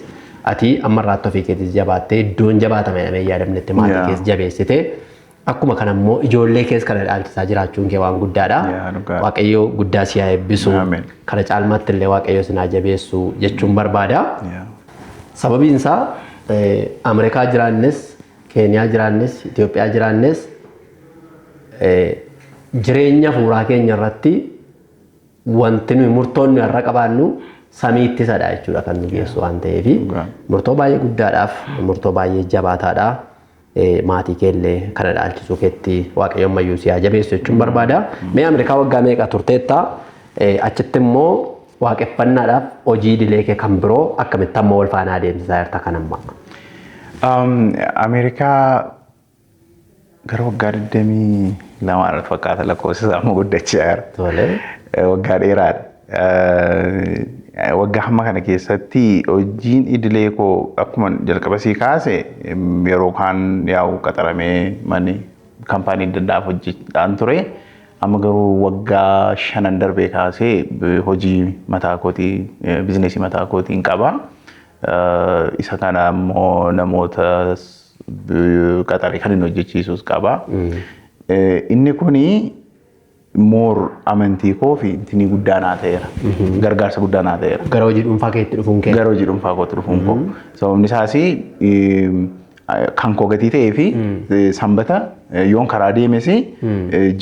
ati ammarraatti ofii keetis jabaattee, iddoon jabaatame jedhamee yaadamnetti maatii kees jabeessitee, akkuma kana immoo ijoollee kees kana dhaalchisaa jiraachuun kee waan guddaadha. Yeah, dhugaadha. Waaqayyo guddaa si haa eebbisu. Ameen. Kana caalmaatti illee Waaqayyo si haa jabeessu jechuun barbaada. Sababiin isaa Ameerikaa jiraannes, Keeniyaa jiraannes, Itoophiyaa jiraannes, jireenya fuuraa keenya irratti wanti nuyi murtoon nuyi har'a qabaannu samii ittisadha jechuudha kan nu geessu waan ta'eef, murtoo baay'ee guddaadhaaf murtoo baay'ee jabaataadha. Maatii keellee kana dhaalchisuu keetti Waaqayyo ammayyuu si haa jabeessu jechuun barbaada. Mee Ameerikaa waggaa meeqa turteetta? Achitti immoo waaqeffannaadhaaf hojii idilee kee kan biroo akkamitti amma wal faana adeemsisaa jirta kan ammaa? Ameerikaa gara waggaa 22 irratti fakkaata, lakkoofsa isaa amma guddachaa jira. Tole. Waggaa dheeraadha. Waggaa hamma kana keessatti hojiin idilee koo akkuma jalqaba sii kaase, yeroo kaan yaa'u qaxaramee manni kaampaanii adda addaaf hojjetaan ture. Amma garuu waggaa 5n darbee kaasee hojii mataa kootii, businessii mataa kootiin qaba. Isa kana immoo namoota qaxaree kan inni hojjechiisus qaba. Inni kuni more amantii koo fi intinii guddaa naa ta'eera. Gargaarsa guddaa naa ta'eera. Gara hojii dhuunfaa keetti dhufuun kee. Gara hojii dhuunfaa kootti dhufuun koo. Sababni isaas kan koo gatii ta'ee fi sanbata yoon karaa deemes,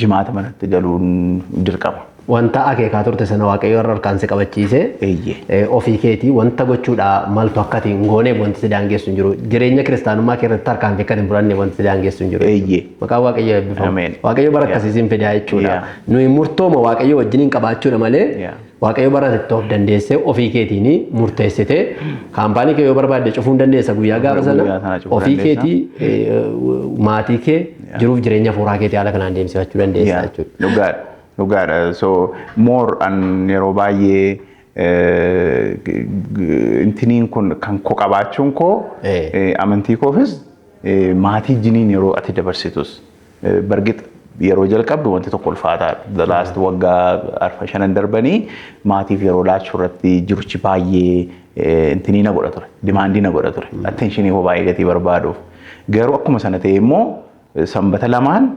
jimaata manatti galuun dirqama. Wanta akeekaa turte sana Waaqayyo irra harkaan si qabachiise. Ofii keetii wanta gochuudha maltu akka ati hin gooneef wanti si daangessu hin jiru. Jireenya kiristaanummaa kee irratti tarkaanfii akka hin fudhanne wanti si daangessu hin jiru. Maqaan Waaqayyo eebbifamu. Ameen. Waaqayyo bara akkasii siin fidaa jechuudha. Nuyi murtooma Waaqayyo wajjin hin qabaachuudha malee, Waaqayyo bara itti of dandeessee ofii keetiin murteessitee kaampaanii kee yoo barbaadde cufuu hin dandeessa guyyaa gaafa Guyyaa sana, sana cufuu ofii dandeessa. keetii maatii kee, jiruuf jireenya fuuraa keetii haala kanaan deemsifachuu dandeessa jechuudha. Dhugaadha. Dhugaadha. So more an yeroo baay'ee intiniin kun kan koo qabaachuun koo amantii koofis, maatii jiniin yeroo ati dabarsitus, bargit yeroo jalqabdu wanti tokko ulfaataadha. The last waggaa arfa shanan darbanii maatiif yeroo laachuu irratti jiruchi baay'ee intinii na godha ture. Demandii na godha ture. Attentionii koo baay'ee gatii barbaaduuf. Garuu akkuma sana ta'e immoo sanbata lamaan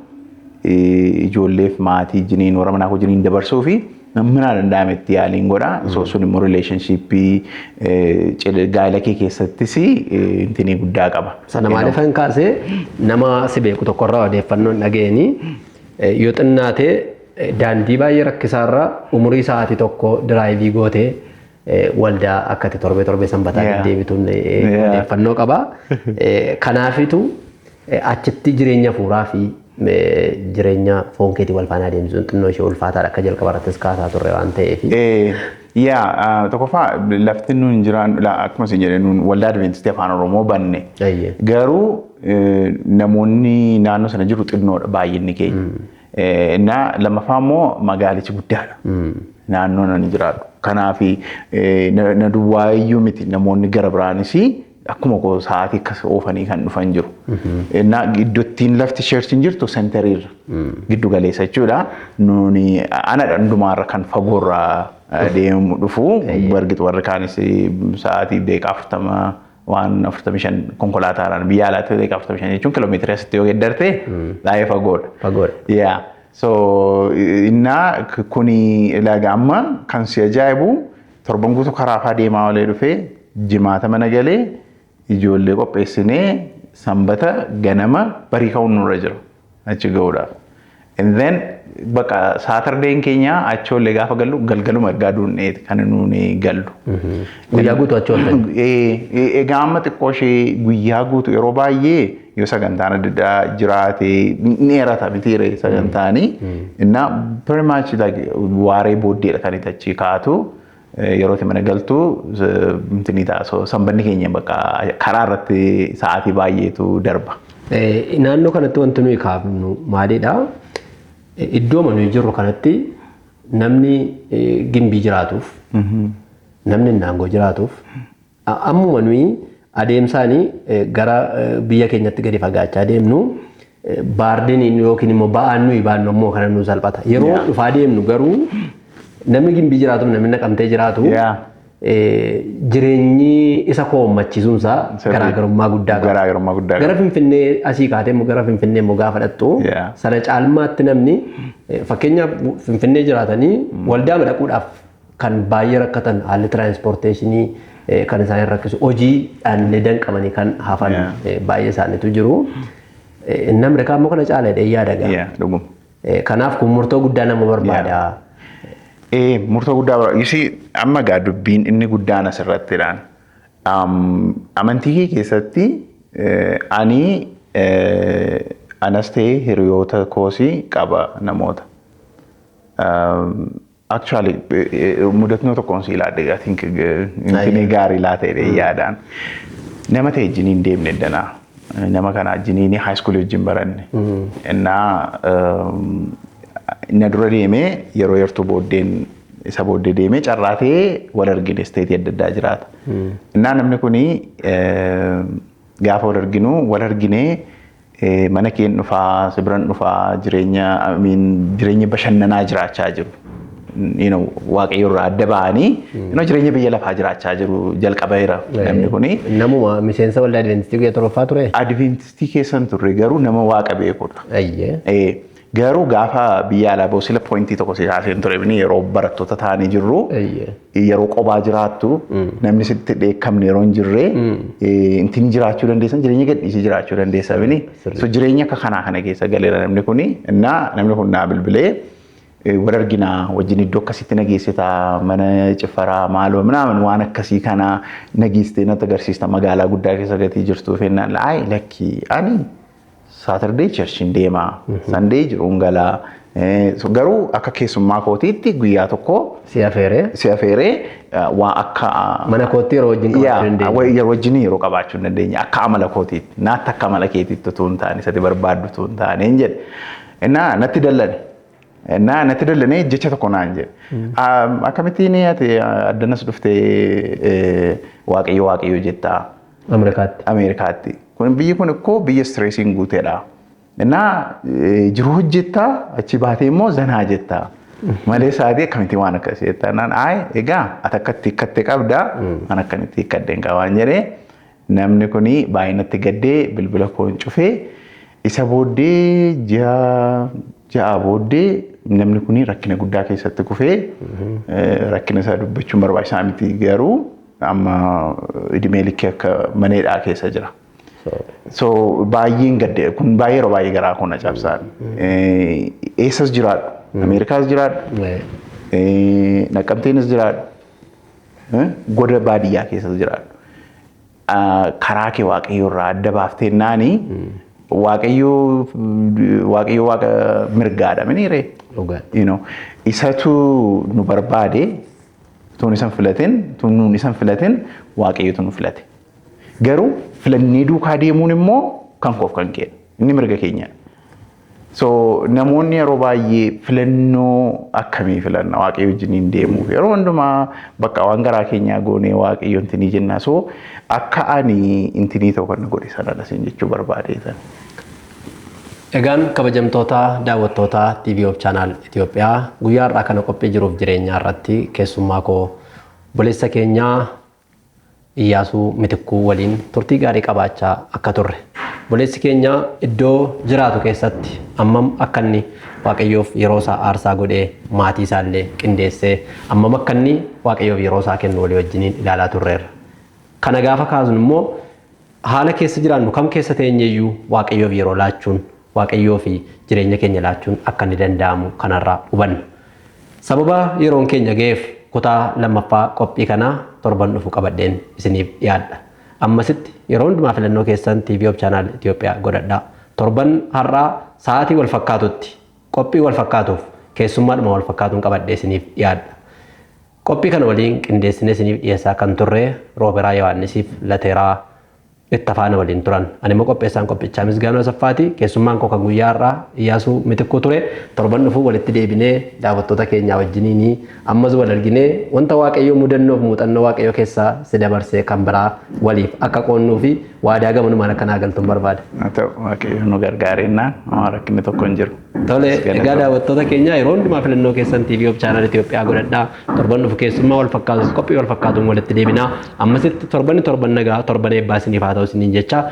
ijoolleef maatii jiniin, warra manaa koo jiniin dabarsuu fi namni danda'ametti yaaliin godha. So sun immoo relationshipii gaa'ela kee keessattis intinii guddaa qaba. Sana maaliifan kaasee, nama si beeku tokkorraa odeeffannoon dhageeni, yoo xinnaate daandii baay'ee rakkisaarra umurii sa'aatii tokko drive gootee waldaa akka ati torbee torbee sanbataa deddeebituun odeeffannoo qaba. Kanaafitu achitti jireenya fuuraa fi jireenya foon keetii wal faana adeemsisuun xinnoo ishee ulfaataadha akka jalqaba irrattis kaasaa turre waan ta'eef. Yaa, tokkoffaa lafti nuun jiraan, akkuma isin jedhe, nuun waldaa Adventistii afaan Oromoo banne. Garuu namoonni naannoo sana jiru xinnoodha baay'inni keenya. Innaa lammaffaa immoo magaalichi guddaadha. Naannoo nan jiraadhu. Kanaaf na duwwaa iyyuu miti, namoonni gara biraanis akkuma koo sa'aatii akkas oofanii kan dhufan jiru. Innaa iddoo lafti churchiin jirtu centeriirra giddu galeessa jechuudha. Nuuni anadha hundumaarra kan fagoorraa deemu dhufu. Bargit warri kaanis sa'aatii daqiiqaa 40 waan 45 konkolaataadhaan, biyya alaatti daqiiqaa 45 jechuun kiiloomeetira asitti yoo geeddarte baay'ee fagoodha. Fagoodha. Yeah. So innaa kuni ilaaga, amma kan si ajaa'ibu torban guutuu karaa faa deemaa olee dhufee Jimaata mana galee ijoollee qopheessinee Sanbata ganama barii ka'uun nurra jira achi ga'uudhaaf. And then bakka Saturdayn keenya achoollee gaafa gallu galgaluma ergaa duunneeti kan nuuni gallu. Guyyaa guutuu achi ooltan. Egaa amma xiqqoo ishee guyyaa guutuu yeroo baay'ee yoo sagantaan adda addaa jiraate ni dheerata mitiire sagantaanii. Innaa pretty much like waaree booddeedha kan itti achi kaatu. Yeroo itti mana galtu ni ta'a. So Sanbanni keenya bakka karaa irratti sa'aatii baay'eetu darba. Naannoo kanatti wanti nuyi kaafnu maalidha? Iddoo nuyi jirru kanatti namni Gimbii jiraatuuf, namni Naangoo jiraatuuf, ammuma nuyi adeemsaanii gara biyya keenyatti gadi fagaachaa deemnu burdeniin yookiin immoo ba'aan nuyi baannu ammoo kana nu salphata. Yeroo dhufaa deemnu garuu namni Gimbii jiraatuuf, namni Naqamtee jiraatu jireenyi isa koommachiisuunsaa garaagarummaa guddaa qaba. Garaagarummaa guddaa qaba. Gara Finfinnee asii kaatee immoo gara Finfinnee immoo gaafa dhattu sana caalmaatti namni fakkeenyaaf Finfinnee jiraatanii waldaa dhaquudhaaf kan baay'ee rakkatan, haalli transportationii kan isaan rakkisu, hojiidhaan illee danqamanii kan hafan baay'ee isaaniitu jiru. Inni Ameerikaa immoo kana caala jedhee yaada gaa. Yeah, dhuguma. Kanaaf kun murtoo guddaa nama barbaada. Murtoo guddaa barbaada. You see, amma gaa dubbiin inni guddaan asirrattidhaan. Amantii kee keessatti ani anas ta'ee hiriyoota koosii qaba namoota. Actually, mudatnoo tokkoon si ilaadde, I think inni gaarii laa ta'e yaadaan. Nama ta'e wajjin hin deemne danaa. Nama kana wajjiniin high school wajjin baranne. Innaa na dura deemee yeroo yartuu booddeen isa booddee deemee carraa ta'ee wal argine, stateii adda addaa jiraata. Innaa namni kuni gaafa wal arginu wal arginee mana keen dhufaa, si biran dhufaa, jireenya, I mean, jireenya bashannanaa jiraachaa jiru. Waaqayyo irraa adda ba'anii jireenya biyya lafaa jiraachaa jiru jalqabeera namni kuni. Namuma miseensa waldaa Adventistii guyyaa torbaffaa ture. Adventistii keessan turre, garuu nama Waaqa beekudha. Garuu gaafa biyya alaa ba'u sila pointii tokko si kaaseen ture, inni yeroo barattoota ta'anii jirru yeroo qobaa jiraattu namni sitti dheekkamne yeroo hin jirre intin jiraachuu dandeessan, jireenya gadhiisii jiraachuu dandeessa bini. So jireenya akka kanaa kana keessa galeera namni kuni. Innaa namni kun naa bilbilee wal arginaa wajjin, iddoo akkasitti na geessitaa, mana ciffaraa maaloo minaamin waan akkasii kana na geessitee natti agarsiista, magaalaa guddaa keessa gatii jirtuu fennaan, ayi lakkii, ani Saturday churchiin deemaa, Sunday jiruun galaa. So garuu akka keessummaa kootiitti guyyaa tokko Si afeeree si afeeree waa akka mana kootti yeroo wajjin qabaachuu dandeenya. Yeroo wajjin yeroo qabaachuu hin dandeenya akka amala kootiitti, naatti akka amala keetiitti utuu hin taane, isatti barbaaddu utuu hin taane hin jedhe. Innaa natti dallane. Innaa natti dallanee jecha tokko naan jedhe. Akkamittiin ati addanas dhuftee Waaqayyo Waaqayyo jettaa? Ameerikaatti. Ameerikaatti. Kun biyyi kun ikkoo biyya stressiin guuteedha. Innaa jiruu hojjettaa, achi baatee immoo zanaa jettaa. Malee sa'aatii akkamitti waan akkasii jettaa? Naan ayi, egaa ati akkatti hiikkatte qabdaa, an akkamitti hiikkadde hin qabaan jedhee. Namni kuni baay'inatti gaddee bilbila koon cufee. Isa booddee ji'a 6 booddee namni kuni rakkina guddaa keessatti kufee, rakkina isaa dubbachuun barbaachisaa miti, garuu amma idimee likkii akka maneedhaa keessa jira. So baay'een gadde, kun baay'ee yeroo baay'ee garaa koo na cabsaan. Eessas jiraadhu? Ameerikaas jiraadhu? Naqqamteenis jiraadhu? Goda baadiyyaa keessas jiraadhu? Karaa kee Waaqayyo irraa adda baaftee naani Waaqayyo Waaqayyo Waaqa mirgaadha miniiree. Isatu nu barbaade, tuun isan filatin, tuun nuun isan filatin, Waaqayyotu nu filate. Garuu filannee duukaa deemuun immoo kan koof kan keedha. Inni mirga keenyadha. So namoonni yeroo baay'ee filannoo akkamii filanna Waaqayyo wajjiniin deemuuf yeroo hundumaa bakka waan garaa keenyaa goonee Waaqayyo intinii jenna. So akka ani intinii ta'u kan na godhe sanadha siin jechuu barbaadeetan. Egaan kabajamtoota daawwattoota TV Hope Channel Itoophiyaa, guyyaa har'aa kana qophii jiruuf jireenyaa irratti keessummaa koo obboleessa keenyaa Iyyaasuu Mitikkuu waliin turtii gaarii qabaachaa akka turre. Obboleessi keenya iddoo jiraatu keessatti ammam akka inni Waaqayyoof yeroo isaa aarsaa godhee, maatii isaallee qindeessee, ammam akka inni Waaqayyoof yeroo isaa kennu walii wajjiniin ilaalaa turreerra. Kana gaafa kaasnu immoo haala keessa jiraannu kam keessa teenyeyyuu Waaqayyoof yeroo laachuun, Waaqayyoo fi jireenya keenya laachuun akka inni danda'amu kanarraa hubanna. Sababa yeroon keenya ga'eef kutaa lammaffaa qophii kanaa torban dhufu qabadheen isiniif dhiyaadha. Ammasitti yeroo hundumaa filannoo keessan TV Hope Channel Itoophiyaa godhadhaa. Torban har'aa sa'aatii wal fakkaatutti qophii wal fakkaatuuf keessummaadhuma wal fakkaatuun qabadhee isiniif dhiyaadha. Qophii kana waliin qindeessinee isiniif dhiyeessaa kan turre Rooberaa Yohaannisiif Lateeraa itti afaana waliin turan. Ani immoo qopheessaan qophichaa Misgaanuu Asaffaati. Keessummaan koo kan guyyaa har'aa Iyyaasuu Mitikkuu ture. Torban dhufuu walitti deebinee daawwattoota keenyaa wajjiniin ammas wal arginee wanta Waaqayyoo mudannoof muuxannoo Waaqayyoo keessaa si dabarsee kan biraa waliif akka qoonnuu fi waadaa gamanumaan akka naa galtuun barbaada. Haa ta'u, Waaqayyo nu gargaarennaan homaa rakkinni tokko hin jiru. Tole, egaa daawwattoota keenya, yeroo hundumaa filannoo keessan TV Hope Channel Itoophiyaa godhadhaa. Torban dhufu keessummaa wal fakkaatu, qophii wal fakkaatuun walitti deebinaa. Ammasitti torbanni torban nagaa, torban eebbaa isiniif haa ta'u isiniin jecha,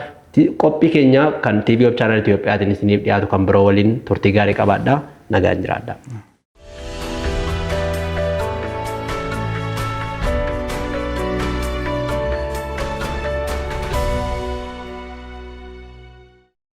qophii keenya kan TV Hope Channel Itoophiyaatiin isiniif dhiyaatu kan biroo waliin turtii gaarii qabaadhaa. Nagaan jiraadhaa.